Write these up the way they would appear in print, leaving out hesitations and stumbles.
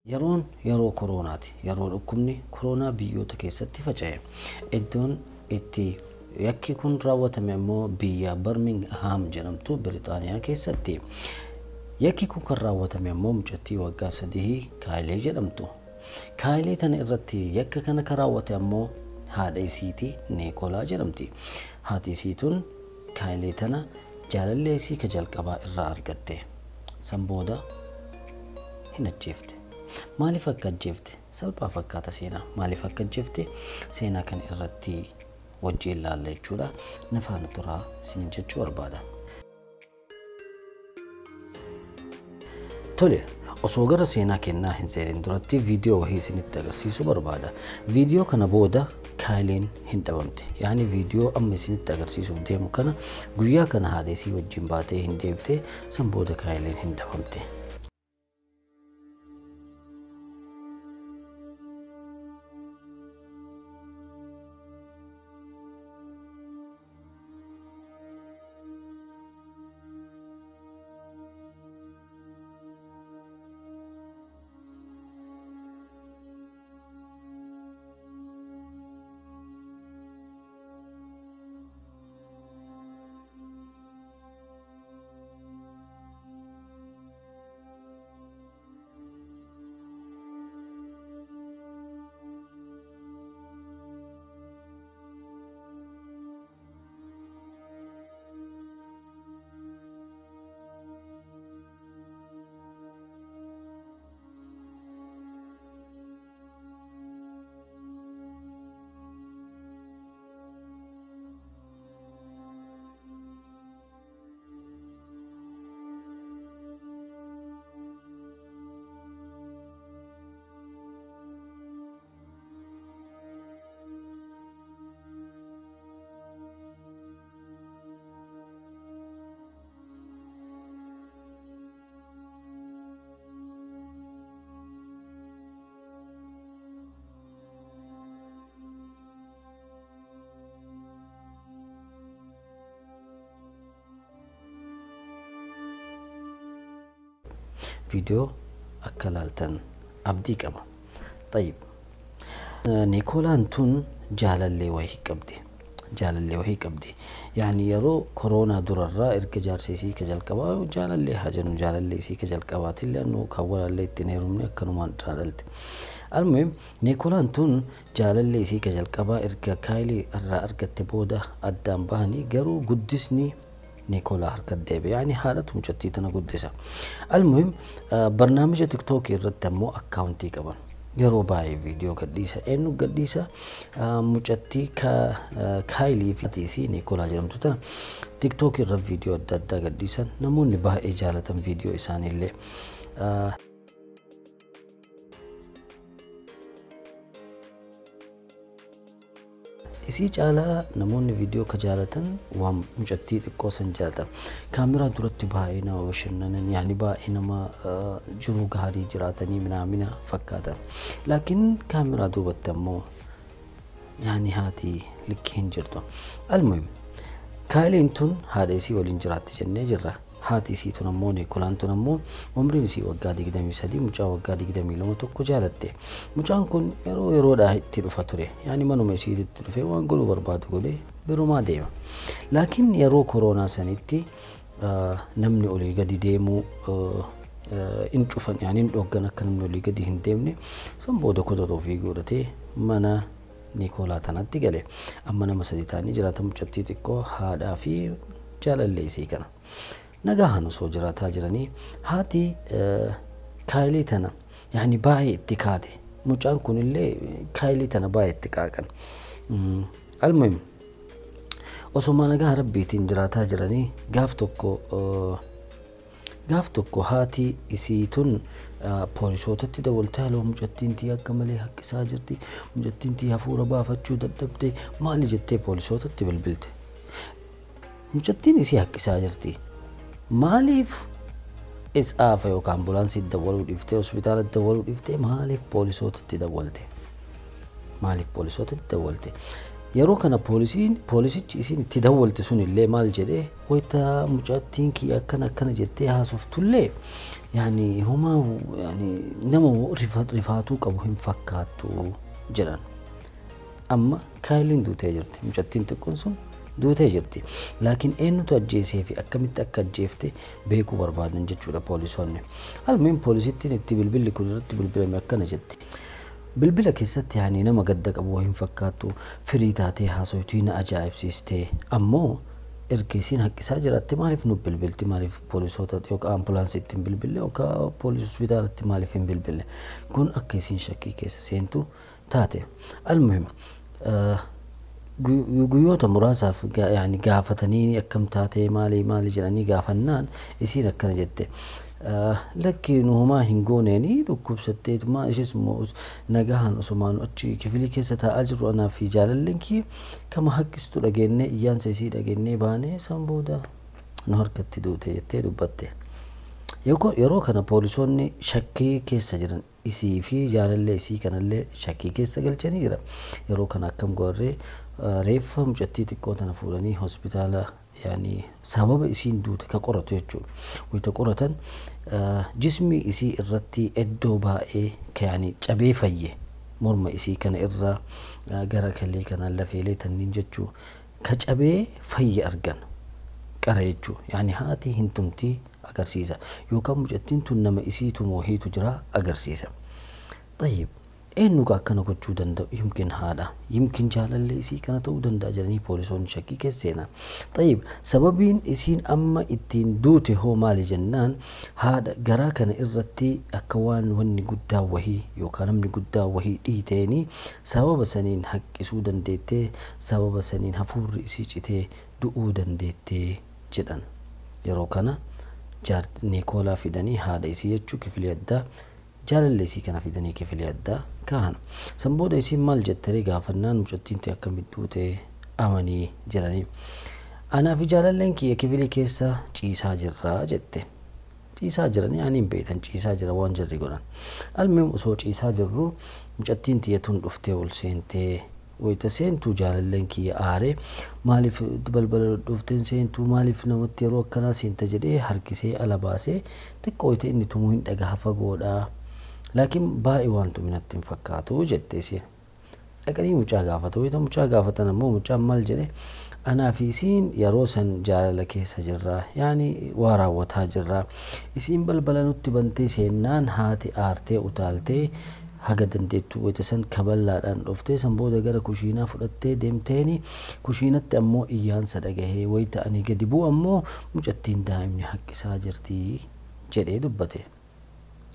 Yeroon yeroo koroonaati. Yeroo dhukkubni koronaa biyyoota keessatti faca'e. Iddoon itti yakki kun raawwatame immoo biyya Birmingham jedhamtu Biritaaniyaa keessatti. Yakki kun kan raawwatame immoo mucattii waggaa 3 Kaayilee jedhamtu. Kaayilee tana irratti yakka kana kan raawwate ammoo haadha isiitii Neekolaa jedhamti. Haati isii tun Kaayilee tana jaalallee isii ka jalqabaa irraa argatte. San booda hin ajjeefte. Maaliif akka ajjeefte? Salphaa fakkaata seenaa. Maaliif akka ajjeefte? Seenaa kana irratti wajjin ilaalla jechuudha. Na faana turaa isiniin jechuu barbaada. Tole, osoo gara seenaa kennaa hin seenin duratti viidiyoo wahii isinitti agarsiisuu barbaada. Viidiyoo kana booda Kaayileen hin dhabamte. Yaani viidiyoo amma isinitti agarsiisuuf deemu kana guyyaa kana haadha isii wajjin baatee hin deebite, san booda Kaayileen hin dhabamte. Viidiyoo akka ilaaltan abdii qaba. Tayyib. Nikolaan tun jaalallee wahii qabdi. Jaalallee wahii qabdi. Yaani yeroo koronaa durarraa erga jaarsa isii ka jalqabaa jaalallee haa jennu jaalallee isii ka jalqabaatillee annoo kan walaallee ittiin heerumne akkanumaan irraa dhalte. Almuhim Nikolaan tun jaalallee isii ka jalqabaa erga Kaayilii irraa argatte booda addaan bahanii garuu guddisni Nikolaa harka deebi'e. Yaani haadhatu mucattii tana guddisa. Almuhim barnaamija tiktookii irratti ammoo akkaawuntii qaban. Yeroo baay'ee viidiyoo gadhiisa. Eenyu gadhiisa? Mucattii Kaayilii fi isii Nikolaa jedhamtu tana tiktookii irra viidiyoo adda addaa gadhiisan. Namoonni baay'ee jaalatan viidiyoo isaaniillee. Isii caalaa namoonni viidiyoo ka jaalatan waan mucattii xiqqoo san jaalatan. Kaameraa duratti baay'ee nama bashannanan, yaani baay'ee nama jiruu gaarii jiraatanii minaamina fakkaatan. Laakiin kaameraa duubatti ammoo yaani haati likkii hin jirtu. Almuhim Kaayileen tun haadha isii waliin jiraatti jennee jirra. Haati isii tun ammoo Nikolaan tun ammoo umriin isii waggaa 23 mucaa waggaa 22 tokko jaalatte. Mucaan kun yeroo yeroodhaa itti dhufa ture. Yaani manuma isiitti dhufee waan godhuu barbaadu godhee birumaa deema. Laakiin yeroo koronaa sanitti namni olii gadi deemuu in cufan, yaani hin dhoggan akka namni olii gadi hin deemne. San booda kotota ofii godhatee mana Nikolaa tanatti gale. Amma nama sadi ta'anii jiraatan, mucattii xiqqoo, haadhaa fi jaalallee isii kana. Nagaan osoo jiraataa jiranii haati Kaayilii tana yaani baay'ee itti kaate. Mucaan kunillee Kaayilii tana baay'ee itti qaaqan. Almuhim osoma nagaa rabbiitiin jiraataa jiranii gaaf tokko haati isii tun poolisootatti dabaltee haloo mucattiin tii akka malee haqqisaa jirti, mucattiin tii hafuura baafachuu dadhabde maali jettee poolisootatti bilbilte. Mucattiin isii haqqisaa jirti. Maaliif isaafa yookaan ambulaansii dawwaluu dhiiftee hospitaala dawwaluu dhiiftee maaliif poolisootatti dawwalte? Maaliif poolisootatti dawwalte? Yeroo kana poolisichi isiin itti dawwalte sun illee maal jedhee wayita mucattiin kiyya akkana akkana jettee haasoftullee yaani homaa yaani nama rifaatuu qabu hin fakkaattu jedhan. Amma Kaayiliin duutee jirti. Mucattiin xiqqoon sun duutee jirti. Laakiin eenyutu ajjeesee fi akkamitti akka ajjeefte beekuu barbaadan jechuudha poolisoonni. Almuhim poolisittiin itti bilbilli kun irratti bilbilame akkana jetti. Bilbila keessatti yaani nama gadda qabu hin fakkaattu, firii taatee haasoytuu na ajaa'ibsiistee, ammoo erga isiin haqqisaa jiraatte maaliif nu bilbilti, maaliif poolisoota yookaan ambulaansiitti hin bilbille yookaan poolisii hospitaalatti maaliif hin bilbille, kun akka isiin shakkii keessa seentu taate. Almuhim guyyoota muraasaaf yaani gaafatanii akkam taatee maali maali jedhanii gaafannaan isiin akkana jette. Lakki nu homaa hin gooneeni dhukkubsatteetumaa ishis immoo nagahaan osumaan achi kifilii keessa taa'aa jirru anaa fi jaalalleen kiyya kama haqqistu dhageennee iyyaansa isii dhageennee baanee san booda nu harkatti duute jettee dubbatte. Yeroo kana poolisoonni shakkii keessa jiran isii fi jaalallee isii kanallee shakkii keessa galchanii jira. Yeroo kana akkam goorree reeffa mucattii xiqqoo tana fuudhanii hospitaala yaani sababa isiin duute ka qoratu jechuudha. Wayita qoratan jismi isii irratti iddoo baay'ee ka yaani cabee fayye morma isii kana irra gara kalee kanaan lafeelee tanniin jechuu ka cabee fayye argan qara jechuu yaani haati hin tumtii agarsiisa yookaan mucattiin tun nama isii tumoo hiitu jira agarsiisa. Tayyib eenyu akkana gochuu danda'u, yimkin haadha, yimkin jaalallee isii kana ta'uu danda'a jedhanii poolisoonni shakkii keessa seenan. Tayyib sababiin isiin amma ittiin duute hoo maali jennaan haadha garaa kana irratti akka waan wanni guddaa wahii yookaan namni guddaa wahii dhiiteeni sababa saniin haqqisuu dandeettee sababa saniin hafuurri isii citee du'uu dandeettee jedhan. Yeroo kana Niikoolaa fidanii haadha isii jechuu kifilii addaa jaalallee isii kana fidanii kifilii addaa kaahan. San booda isiin maal jettee gaafannaan mucattiin ta'e akkamitti duute amanii jedhanii. Anaa fi jaalalleen kiyya kifilii keessa ciisaa jirraa jette. Ciisaa jiranii ani hin beektan ciisaa jira waan jirri godhan. Almuhim osoo ciisaa jirru mucattiin tiyya tun dhuftee ol seentee wayita seentuu jaalalleen kiyya aaree maaliif balbala dhufteen seentuu maaliif namatti yeroo akkanaa seenta jedhee harkisee ala baasee xiqqoo wayita inni tumuu hin dhagaha fagoodhaa. Laakiin baay'ee waan tuminatti hin fakkaatu jette isiin. Dhaqanii mucaa gaafatu. Wayita mucaa gaafatan ammoo mucaan maal jedhe anaa fi isiin yeroo san jaalala keessa jirra yaani waa raawwataa jirra. Isiin balbala nutti bantee seennaan haati aartee utaaltee haga dandeettu wayita san kaballaadhaan dhuftee san booda gara kushiinaa fudhattee deemteeni kushiinatti ammoo iyyaansa dhagahee wayita ani gadi bu'u ammoo mucattiin daa'imni haqqisaa jirti jedhee dubbate.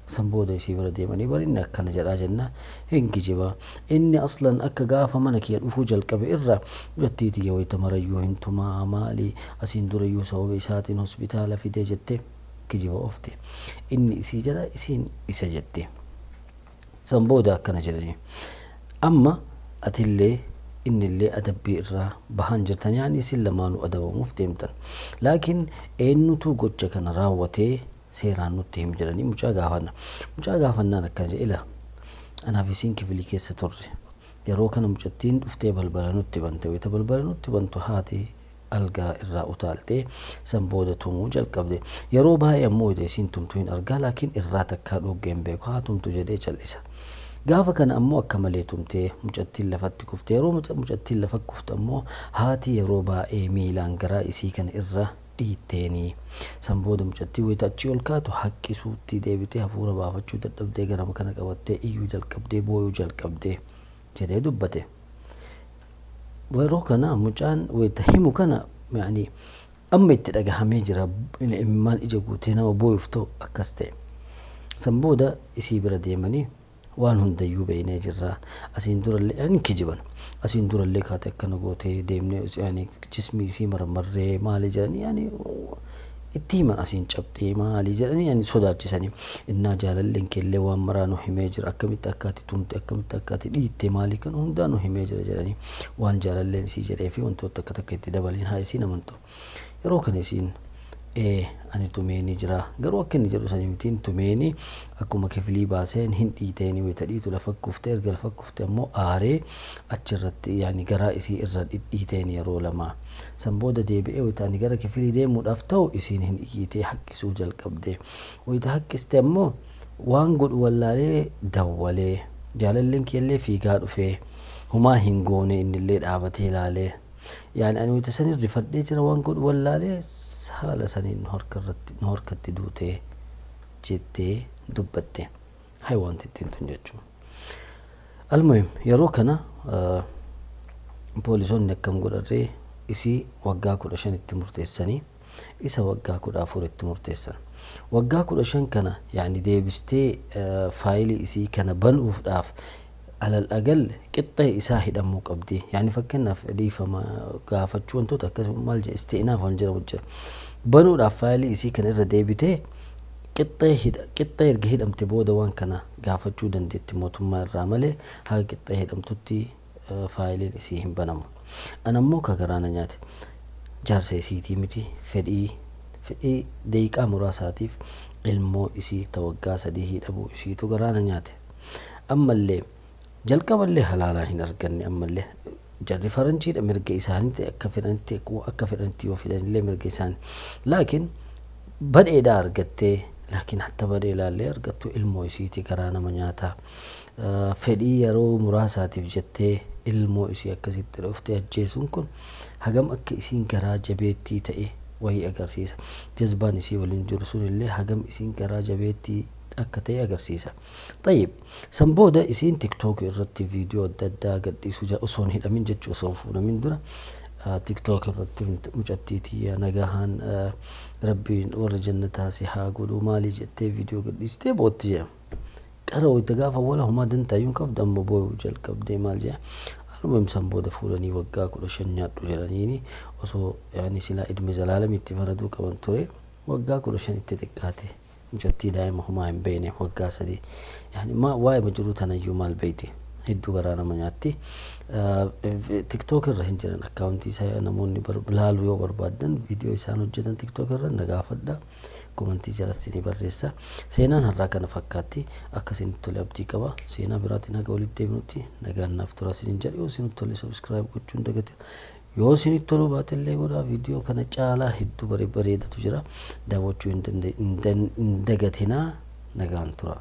San booda isii bira deemanii barinni akkana jedhaa jenna hin kijiba. Inni aslan akka gaafa mana kiyya dhufuu jalqabe irra mucattii tiyya wayita marayyuu hin tumaa maali asiin durayyuu sababa isaatiin hospitaala fidee jette kijiba oofte. Inni isii jedha isiin isa jette. San booda akkana jedhanii amma atillee innillee adabbii irraa bahan jirtan yaani isin lamaanuu adabamuuf deemtan. Laakiin eenyutu gocha kana raawwatee seeraan nutti him jedhanii mucaa gaafanna. Mucaa gaafannaan akkana jedhe ila anaaf isiin kifilii keessa turre. Yeroo kana mucattiin dhuftee balbala nutti bante. Wayita balbala nutti bantu haati algaa irraa utaaltee san booda tumuu jalqabde. Yeroo baay'ee ammoo wayita isiin tumtu hin argaa laakiin irraa takkaa dhoggee hin beeku haa tumtu jedhee cal'isa. Gaafa kana ammoo akka malee tumtee mucattiin lafatti kufte. Yeroo mucattiin lafa kufte ammoo haati yeroo baay'ee miilaan garaa isii kana irra dhiitteenii. San booda mucattiin wayita achii ol kaatu haqqisuutti deebitee hafuura baafachuu dadhabdee garama kana qabattee iyyuu jalqabdee booyuu jalqabdee jedhee dubbate. Yeroo kana mucaan wayita himu kana yaani amma itti dhagahamee jira imimmaan ija guutee nama booyuuf ta'u akkas ta'e. San booda isii bira deemanii waan hundayyuu beeknee jirra. Asiin durallee yaani kijiban. Asiin durallee kaate akkana gootee deemnee yaani jismii isii marmarree maali jedhanii yaani itti himan asiin cabxee maali jedhanii yaani sodaachisanii. Innaa jaalalleen keellee waan maraa nu himee jira akkamitti akka ati tumte akkamitti akka ati dhiitte maali kan hundaa nu himee jira jedhanii waan jaalalleen isii jedhee fi wantoota akka takka itti dabaliin haa isiin amantu. Yeroo kana isiin Ani tumeeni jira garuu akka inni jedhu sanii mitiin tumeeni akkuma kifilii baaseen hin dhiiteeni wayita dhiitu lafa kuftee erga lafa kuftee ammoo aaree achirratti yaani garaa isii irra dhidhiiteen yeroo lama san booda deebi'ee wayita ani gara kifilii deemuudhaaf ta'u isiin hin iyyitee haqqisuu jalqabde wayita haqqiste ammoo waan godhu wallaalee dawwalee jaalalleen kiyyallee fiigaa dhufee humaa hin goone innillee dhaabatee ilaalee yaani ani wayita sanin rifadhee jira waan godhu wallaalee haala saniin nu harkatti duutee jettee dubbatte hay wanti ittiin tun jechuudha. Almuhim yeroo kana poolisoonni akkam godharree isii waggaa 15tti murteessanii isa waggaa 14tti murteessan. Waggaa 15 kana yaani deebistee faayilii isii kana banuudhaaf alal agal qixxee isaa hidhamuu qabdi. Yaani fakkeenyaaf dhiifama gaafachuu wantoota akkasuma maal jedhe isti'inaaf waan jedhamu jira. Banuudhaaf faayilii isii kana irra deebitee qixxee erga hidhamte booda waan kana gaafachuu dandeetti mootummaa irraa malee haga qixxee hidhamtutti faayiliin isii hin banamu. Ana ammoo ka garaana nyaate jaarsa isiitii miti fedhii daqiiqaa muraasaatiif ilmoo isii ta waggaa 3 hidhamuu isiitu garaana nyaate. Ammallee jalqaballee halaalaan hin arganne ammallee jarri faranjiidha mirga isaaniitti akka fedhanitti yoo fedhanillee mirga isaanii laakiin badheedhaa argattee laakiin hatta badhee ilaallee argattu ilmoo isiiti garaa nama nyaataa fedhii yeroo muraasaatiif jettee ilmoo isii akkasitti dhuftee ajjeesuun kun hagam akka isiin garaa jabeettii ta'e wayii agarsiisa. Jazbaan isii waliin jiru sunillee hagam isiin garaa jabeettii akka ta'e agarsiisa. Tayyib san booda isiin TikTok irratti viidiyoo adda addaa gadhiisuu osoo hin hidhamin jechuu osoo hin fuudhamin dura TikTok irratti mucattii tiyya nagahaan rabbiin warra jannataa si haa godhu maalii jettee viidiyoo gadhiistee bootti jedhama. Qara wayita gaafa wala homaa dantaayyuun qabda amma boo'uu jalqabdee maal jedha. Almuhim san booda fuudhanii waggaa 15 nyaadhu jedhaniini osoo yaani silaa idme zalaalamitti faraduu qaban ture waggaa 15tti xiqqaate. Mucattii daa'ima homaa hin beekne waggaa 3 yaani ma waa'ee jiru tanayyuu maal beekti hedduu garaa nama nyaatti. TikTok irra hin jiran akkaawuntii isaa namoonni laaluu yoo barbaadan viidiyoo isaan hojjetan TikTok irra na gaafadha. Komantii jalas ni barreessa. Seenaan har'aa kana fakkaatti akka isinitti tole abdii qaba. Seenaa biraatiin haga walitti deebinutti nagaan naaf tura isiniin jedhe yoo isinitti tole subscribe gochuun hin dagatinaa. Yoo isinitti toluu baatellee godhaa viidiyoo kana caalaa hedduu bareedatu jira. Daawwachuu hin dagatinaa nagaan tura.